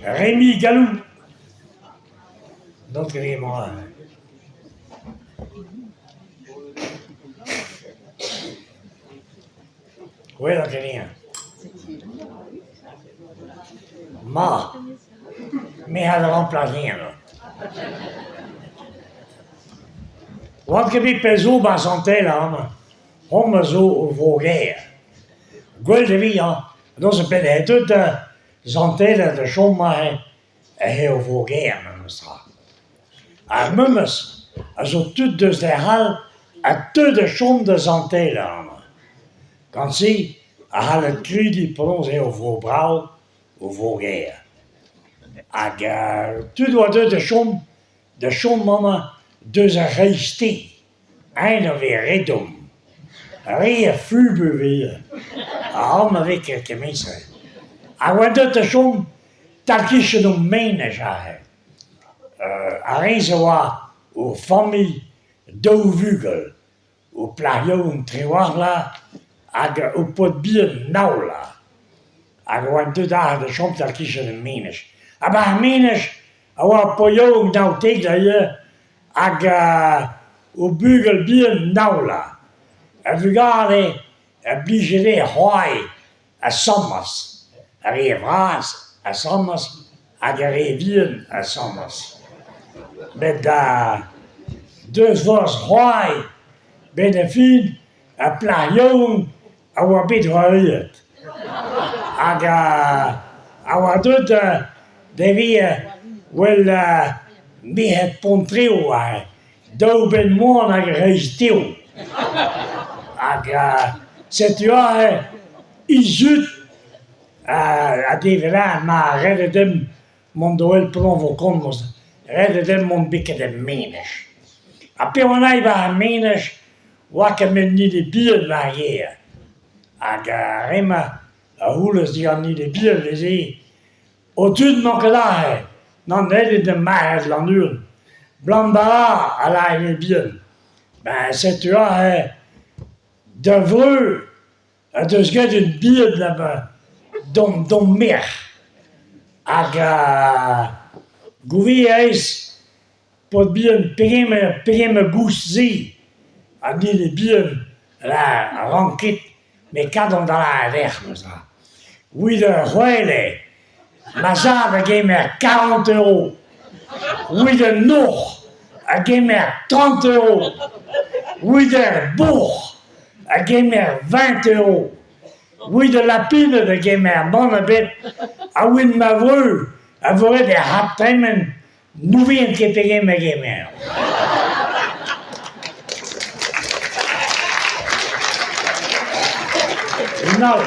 Remi Gallou n'on ket emañ. Welan ket anezhañ. Ma, me c'hall remplaziñ anezhañ. 'Oan ket bet pell zo 'ba Sant-Ela amañ. Homañ zo o voger. Gwell e vi hañ, neuze 'benn eo deuet da Sant-Ela da chom aze eh eo voger memestra. Ar memes a zo tud deus lec'h all a teu da chom da Sant-Ela amañ. Gant-se a c'haller krediñ penaos eo ur vro brav o voger. Hag tud oa deuet da chom da chom amañ deus ar c'hreisteiz. Eñ a vez re domm, re a fubu 'vez ha amañ 'vez ket kement-se. Ha oa deuet da chom tal-kichen o menaj aze. Ar re-se a oa o familh daou vugel, o plac'h yaouank trawalc'h hag o paotr bihan nav vloaz. Hag e oant deuet aze da chom tal-kichen ar menaj. Ha 'ba ar menaj a oa ur paotr yaouank naontek ivez Hag o bugel bihan nav vloaz. Ar vugale a blije dezhe c'hoari asambles, ar re vras asambles hag ar re vihan asambles. Met deus forzh c'hoari 'benn ar fin ar plac'h yaouank a oa bet c'hoariet hag a oa deuet da vezañ 'wel merc'hed Pontreo aze, daou benn moan hag ur c'hreiz tev. Hag setu aze he zud a devez lâret ma ret eo dimp mont da wel penaos 'vo komz, ret eo dimp mont betek ar menaj. Ha pe oan aet 'ba ar menaj 'oa ket met nide bihan war ar gêr. Hag ar re-mañ a c'houlennas digant nide bihan neuze Ho tud n'emañ ket aze, nann aet eo da marc'had Lannuon. 'Blam bara a lâr hini bihan. Ben setu aze da vreur a deus graet un bilhed d'hon merc'h. Hag gouvezet a rez paotr bihan pegement pegement goust se an hini bihan a ran ket met kad on da lâret dec'h neuze. Evit ur c'hwele ma zad a gemer 40 euro, evit un hoc'h a gemer 30 euro, evit ur boc'h a gemer 20 euro, evit al lapined a gemer mann ebet ha evit ma vreur a vo ret er c'had tremen N'ouvean ket pegement a gemer. Un all.